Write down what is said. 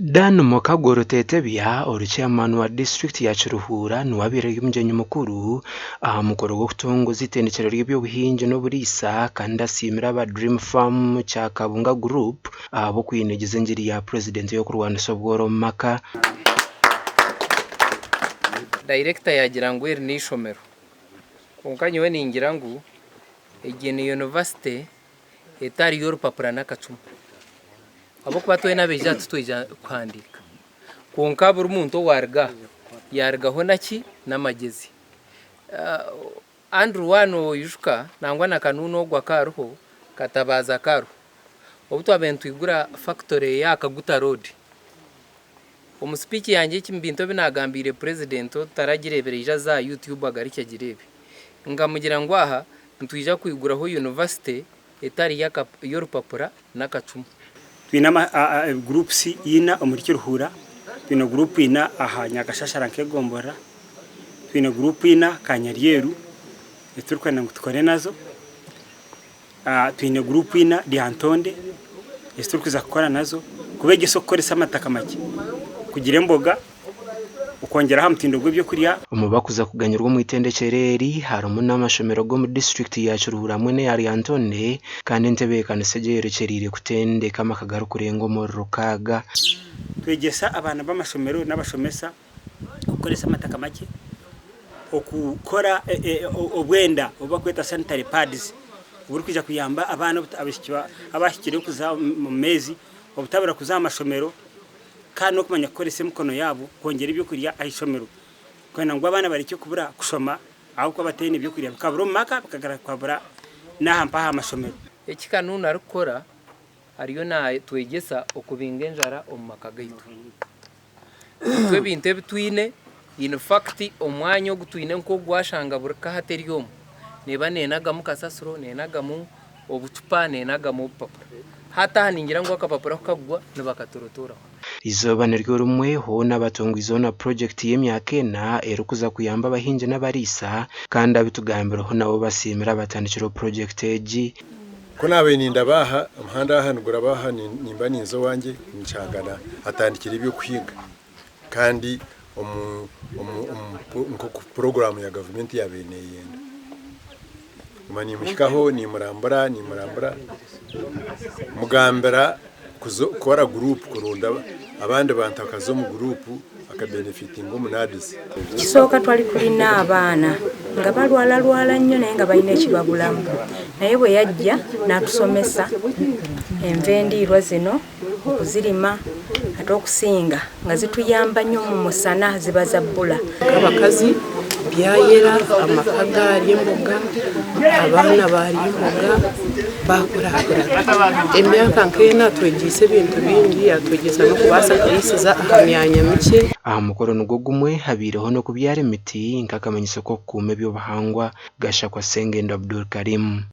Dan Mukago Rutetebya ori Chairman wa disiturikiti ya Kiruhura niwe abaire ari omugyenyi mukuru aha mukoro gw'okutongoza eitendekyero ry'eby'obuhingi n'oburiisa kandi asiimire aba Dream Farm Kyakabunga Group ahabw'okwinegyeza engiri ya Purezidenti ey'okurwanisa obworo omu maka. Dayirekita yaagira ngu eri n'eishomero kwonka nyowe ningira ngu egi ni yunivasite etari y'orupapura n'akacumu. Ahabw'okuba twena abaija aha titwaija kuhandiika. Kwonka buri muntu owaaruga aha, yaarugaho na ki? N'amagyezi. Andrew waaba noijuka, nangwa na Kanuuna ogwo akaariho, Katabaazi akaariho, obu twabaire nitwigura fakitore ey'aha Kaguta Road, omu sipiiki yangye eki omu bintu ebi naagambiire purezidenti otaragireebire aije aze aha YouTube agarukye agireebe, nkamugira ngu aha nitwija kwiguraho yunivasite etari y'orupapura n'akacumu. Twine groups ina omuri Kiruhura, twine group ina aha Nyakashashara nk'egomborora, twine group ina Kanyaryeru eziturikwenda ngu tukore nazo, twine group ina Lyantonde eziturikuza kukora nazo kubegyesa okukoresa amataka makye kugira emboga. Okwongyera aha mutindo gw'ebyokurya. Omu bakuza kuganyirwa omu itendekyero eri harimu n'amashomero g'omu disiturikiti ya Kiruhura hamwe n'eya Lyantonde kandi entebeekanisa egi eyorekyereire kutendeka amaka garikurenga omuri rukaaga. Twegyesa abaana b'amashomero n'abashomesa okukoresa amataka makye, okukora obwenda obu barikweta sanitary pads oburikwija kuyamba abaana abaishiki abahikire kuza omu meezi obutabura kuza aha mashomero. Kandi n'okumanya kukoresa emikono yaabo kwongyera eby'okurya aha ishomero kwenda ngu abaana barekye kubura kushoma ahabw'okuba bataine by'okurya bikabura omu maka bikabura n'aha mpaha aha mashomero. Eki Kanuuna arikukora ariyo naatwegyesa okubinga enjara omu maka gaitu. Itwe ebintu ebi twine, in fact omwanya ogu twine nk'ogu washanga buri ka hati eri omu, neeba neenagamu kasasiro, neenagamu obucupa neenagamu obupapura. Hati aha ningira ngu akapapura ku kakugwa nibakatorotoraho. Eizooba niryo rimwe, hoona batongwizeho na purogyekiti y'emyaka ena erikuza kuyamba abahingi n'abariisa kandi abitugambireho nabo basiimire abatandikireho purogyekiti egi. Ku naabaire nindaba aha omuhanda aha niguraba aha nimba ninza owangye nshangana hatandikire eby'okuhinga kandi omu omu omu nk'oku puroguraamu ya gavumenti yaabaire neeyenda. Nguma niimuhikaho niimurambura niimurambura mugambira kuza kukora guruupu kuronda abandi bantu akaza omu guruupu akabenefitinga omu NAADS. Ekisooka twali tulina abaana nga balwalalwala nnyo naye nga balina ekibabulamu naye bwe yajja n'atusomesa enva endiirwa zino okuzirima ate okusinga nga zituyamba nnyo mu musana ziba za bbula. Nk'abakazi byayera, amaka gaarya emboga, abaana baarya emboga baakurakurana. Emyaka nk'ena atwegyeise ebintu bingi, atwegyesa n'okubaasa kuriisiza aha myanya mikye. Aha mukoro nigwo gumwe habaireho n'okubyara emiti nk'akamanyiso k'okukuuma eby'obuhangwa, Gashakwa Sengendo Abdul Karim.